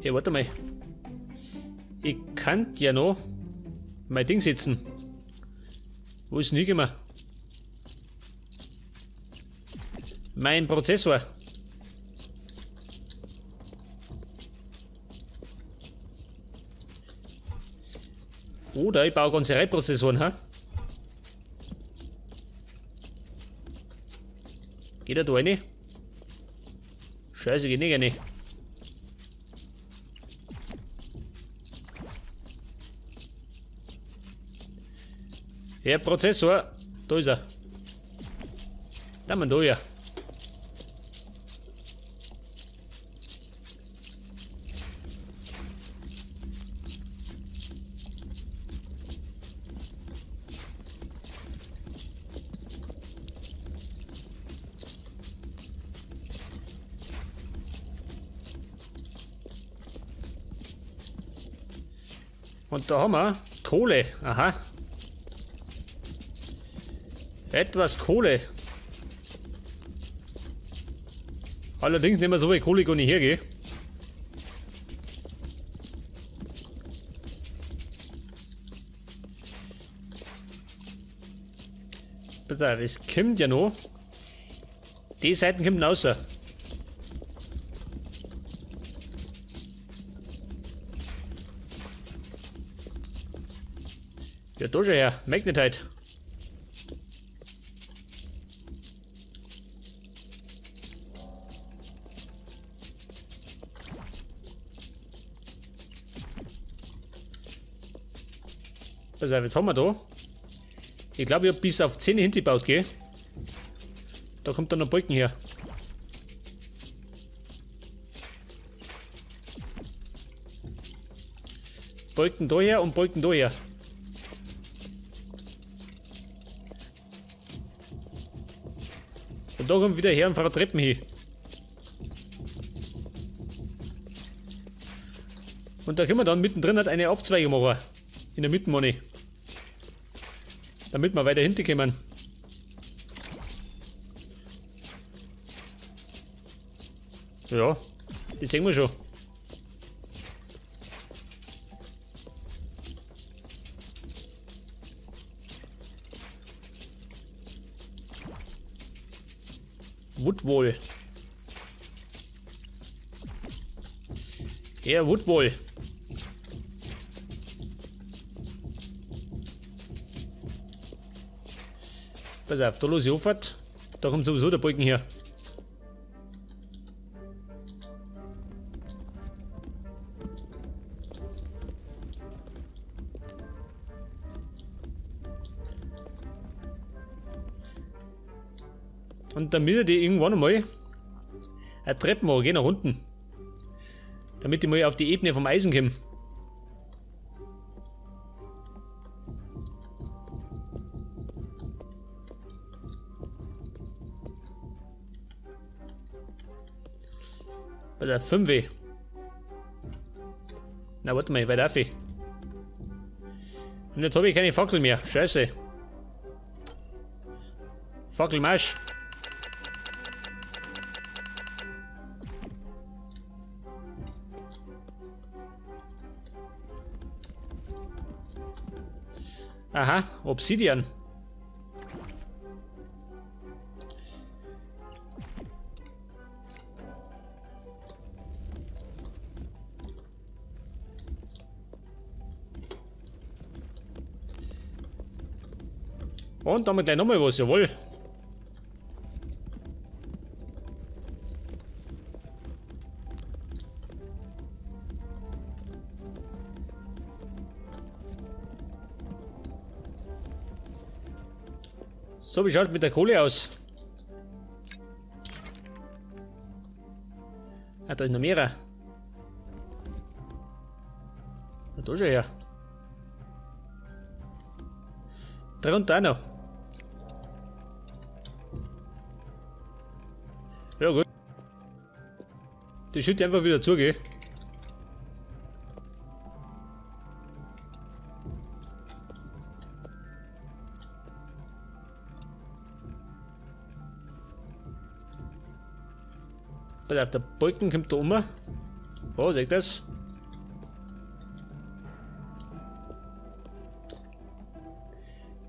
Hey, warte mal. Ich kann ja noch mein Ding setzen. Wo ist denn hingekommen? Mein Prozessor. Oder ich baue ganze Reihe-Prozessoren, ha? Geht er da rein? Scheiße, geht nicht rein. Der Prozessor, da ist er. Da man da ja. Und da haben wir Kohle. Aha. Etwas Kohle. Allerdings nicht mehr so viel Kohle, gar nicht hergehe. Bitte, es kommt ja noch. Die Seiten kommen raus. Ja, da schon her. Magnetite. Pass auf, jetzt haben wir da. Ich glaube, ich hab bis auf 10 hingebaut, gell? Da kommt dann noch Balken her. Balken da her und Balken da her. Und da kommt wieder her und fahrt Treppen hin. Und da können wir dann mittendrin halt eine Abzweigung machen. In der Mitte, meine ich. Damit wir weiter hinten kommen. Ja, das sehen wir schon. Woodwall. Ja, Woodwall. Pass auf, da los ich auf. Da kommt sowieso der Balken her. Und damit die irgendwann einmal eine Treppe machen, geh nach unten. Damit die mal auf die Ebene vom Eisen kommen. Bei der 5. Na, warte mal, weiter auf. Und jetzt habe ich keine Fackel mehr. Scheiße. Fackelmarsch. Aha, Obsidian. Und damit gleich nochmal was, jawohl. So, wie schaut mit der Kohle aus? Ah, da ist noch mehr. Na, da schon her. Drunter auch noch. Ja gut. Die schüttet einfach wieder zu, gell? Pass auf, der Balken kommt da um. Oh, seht das?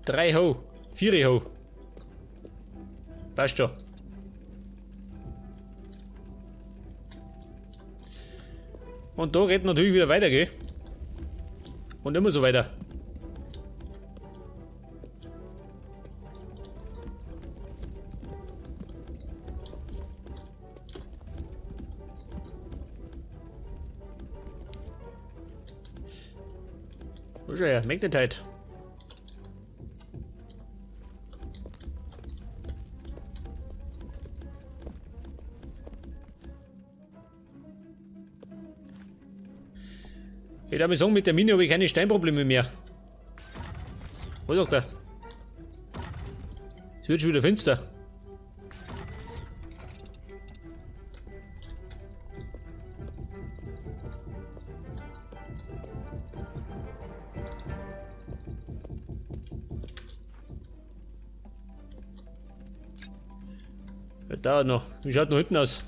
3 Ho, 4 Ho. Passt schon. Und da geht natürlich wieder weiter, gell? Und immer so weiter. Wo ist er her? Magnetite. Ich darf mir sagen, mit der Mine habe ich keine Steinprobleme mehr. Was sagt er? Es wird schon wieder finster. Das dauert noch. Wie schaut noch hinten aus?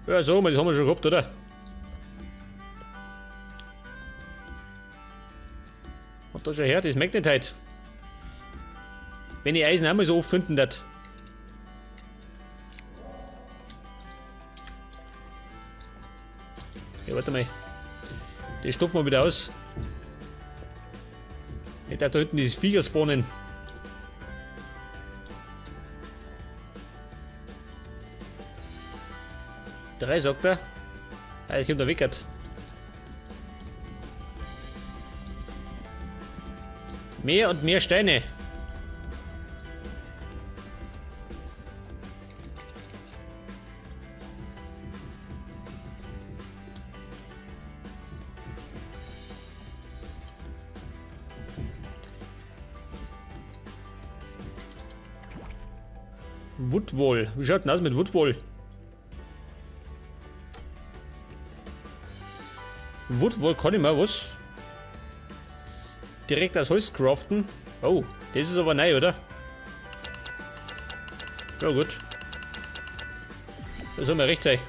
Ja, so, das haben wir schon gehabt, oder? Und da schon her, das Magnetite. Wenn ich Eisen einmal so oft finden darf. Ja, warte mal. Das stopfen wir wieder aus. Ich darf da hinten dieses Viecher spawnen. 3, sagt er. Ah, jetzt kommt der Wickert. Mehr und mehr Steine. Woodwall. Wie schaut denn aus mit Woodwall? Woodwall kann ich mal was? Direkt aus Holz craften. Oh, das ist aber neu, oder? Ja gut. Das soll mir recht sein.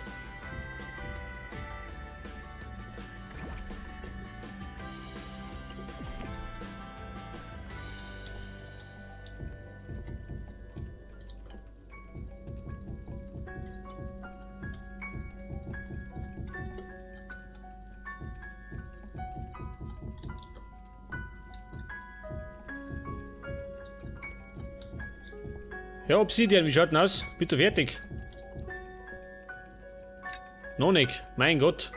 Ja, Obsidian, wie schaut denn aus? Bist du fertig? Noch nicht, mein Gott.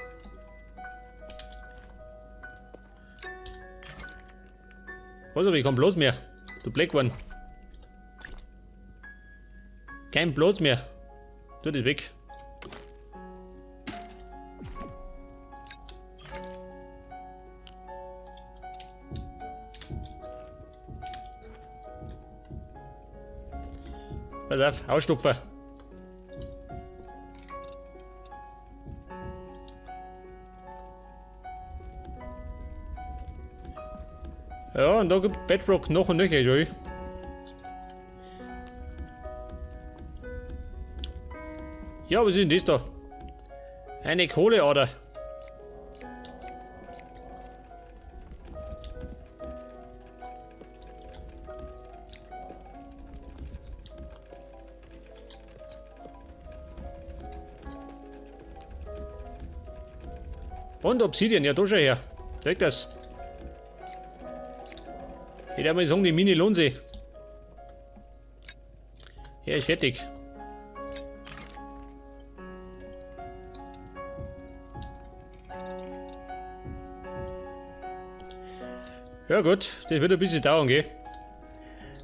Was, aber ich keinen Platz mehr. Du Black One. Kein Platz mehr. Tu das weg. Pass auf, Ausstopfer. Ja, und da gibt Bedrock noch und nöcher, Joey. Ja, was ist denn das da? Eine Kohleader. Und Obsidian, ja da schon her. Direkt das. Ich darf mal sagen, die Mine lohnt sich. Ja, ist fertig. Ja gut, das wird ein bisschen dauern, gell?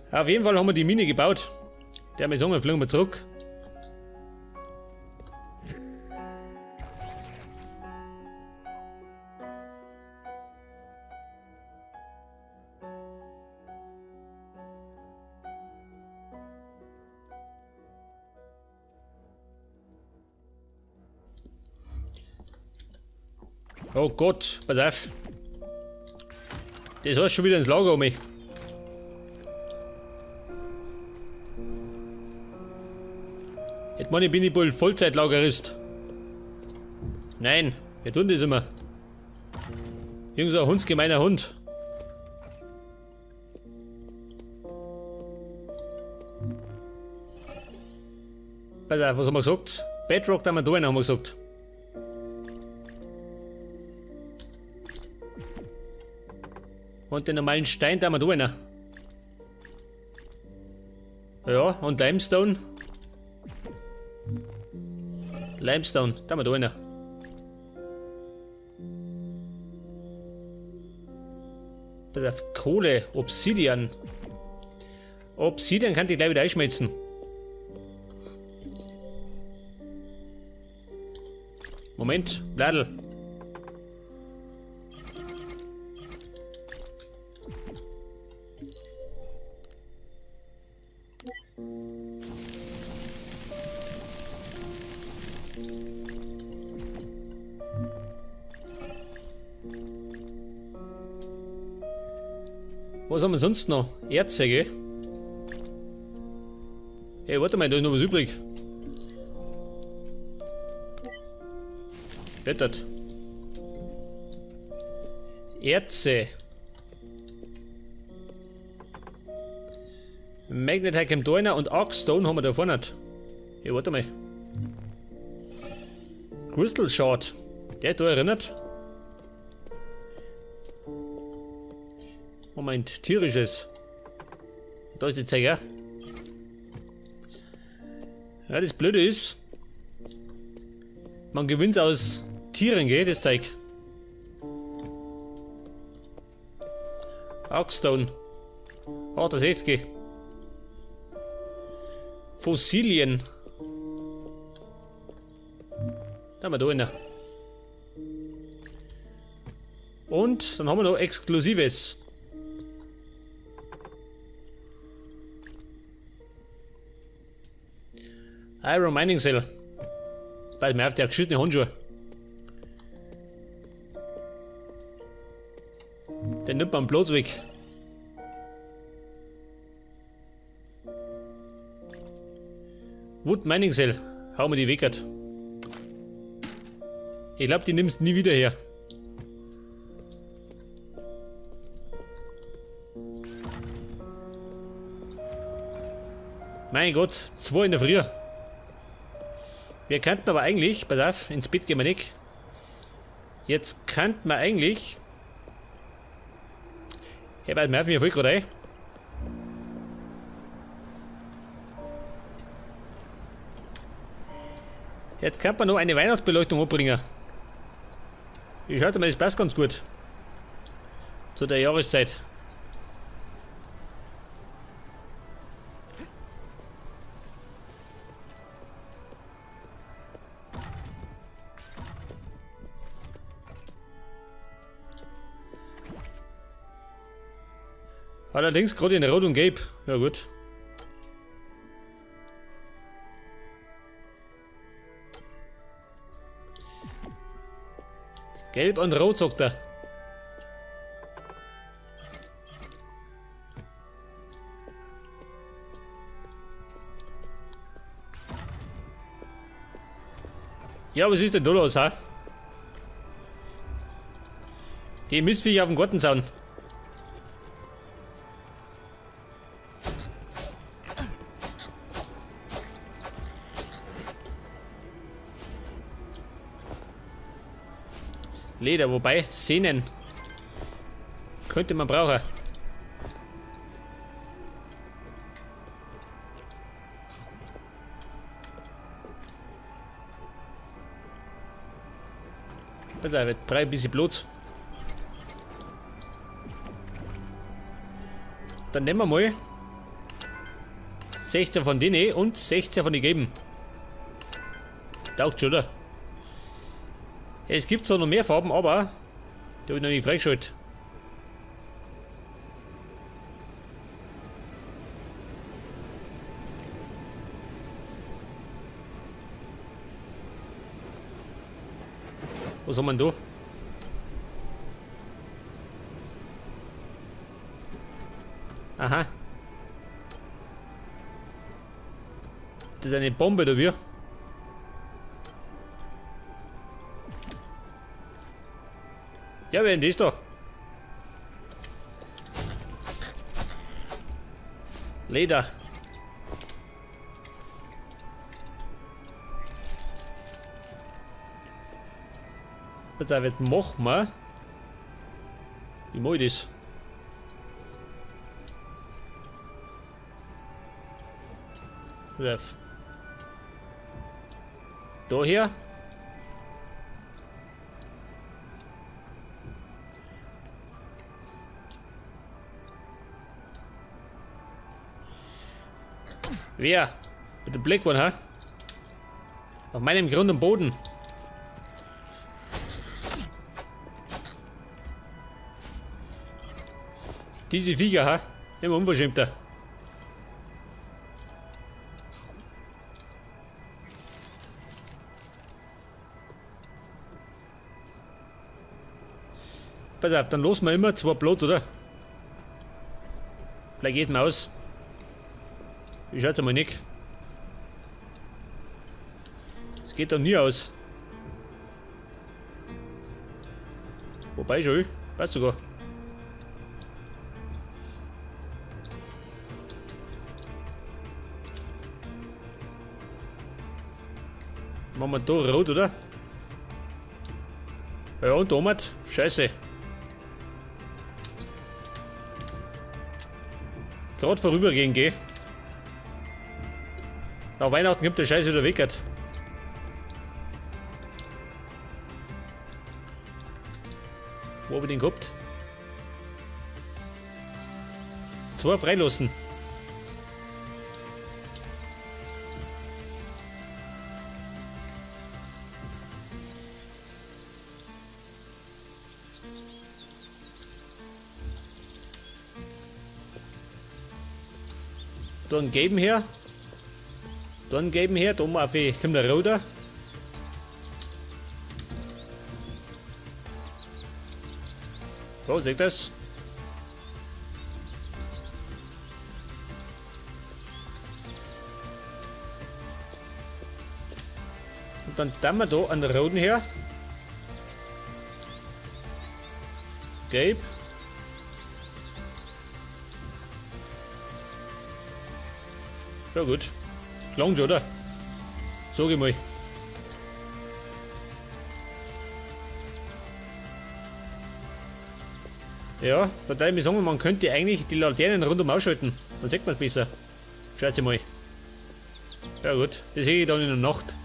Auf jeden Fall haben wir die Mine gebaut. Der mal sagen, wir fliegen mal zurück. Oh Gott, pass auf. Das heißt schon wieder ins Lager um mich. Jetzt meine ich, bin ich wohl Vollzeitlagerist. Nein, wir tun das immer. Irgend so ein hundsgemeiner Hund. Pass auf, was haben wir gesagt? Bedrock da haben wir da haben wir gesagt. Und den normalen Stein da haben wir da rein. Ja, und Limestone. Limestone, da haben wir da rein. Pass auf, Kohle, Obsidian. Obsidian kann ich gleich wieder einschmelzen. Moment, Bladel. Was haben wir sonst noch? Erze, gell? Hey, warte mal, da ist noch was übrig. Wettert. Erze. Magnetite kommt da rein und Arcstone haben wir da vorne. Hey, warte mal. Crystal Shard. Der ist da erinnert. Moment, tierisches. Da ist die Zeiger. Ja, das Blöde ist, man gewinnt aus Tieren, gell, das Zeug. Arcstone. 68. Fossilien. Da haben wir da einen. Und dann haben wir noch Exklusives. Iron Mining Cell. Weil mir auf der geschissene Handschuhe. Den nimmt man bloß weg. Wood Mining Cell. Hau mir die weg. Ich glaub, die nimmst nie wieder her. Mein Gott, 2 in der Früh. Wir könnten aber eigentlich, pass auf, ins Bett gehen wir nicht. Jetzt könnten wir eigentlich. Hey, warte mal, mir fällt gerade ein. Jetzt könnte man noch eine Weihnachtsbeleuchtung anbringen. Ich schaue mal, das passt ganz gut. Zu der Jahreszeit. Allerdings gerade in Rot und Gelb. Ja gut. Gelb und Rot, sagt er. Ja, was ist denn da los, ha? Die Mistviecher auf dem Gartenzaun. Leder, wobei, Sehnen könnte man brauchen. Da wird brei ein bisschen Blut. Dann nehmen wir mal 16 von denen und 16 von den gelben. Taugt schon, oder? Es gibt zwar noch mehr Farben, aber die habe ich noch nicht freigeschaltet. Was haben wir denn da? Aha. Das ist eine Bombe da, wie? Ja, wer denn das da? Leder. Pass auf, jetzt machen wir. Wie mach ich das? Pass auf. Da her. Wer? Mit dem Blick, ha? Auf meinem Grund und Boden. Diese Viecher, ha? Immer unverschämter. Pass auf, dann lassen wir immer zwei Platz, oder? Vielleicht geht mir aus. Ich schaue mal nicht. Es geht doch nie aus. Wobei schon, passt sogar. Machen wir da rot, oder? Ja, und Tomat. Scheiße. Gerade vorübergehen, geh. Nach Weihnachten kommt der Scheiß wieder weg. Wo hab ich den gehabt? Zwei freilassen. Dann geben her. Dann geben her, da auf die, kommt der Roder. So, seht das? Und dann tun wir da einen roten her. Gelb. Ja gut. Langt, oder? Sag ich mal. Ja, da darf ich mir sagen, man könnte eigentlich die Laternen rundum ausschalten. Dann sieht man es besser. Schaut mal. Ja gut, das sehe ich dann in der Nacht.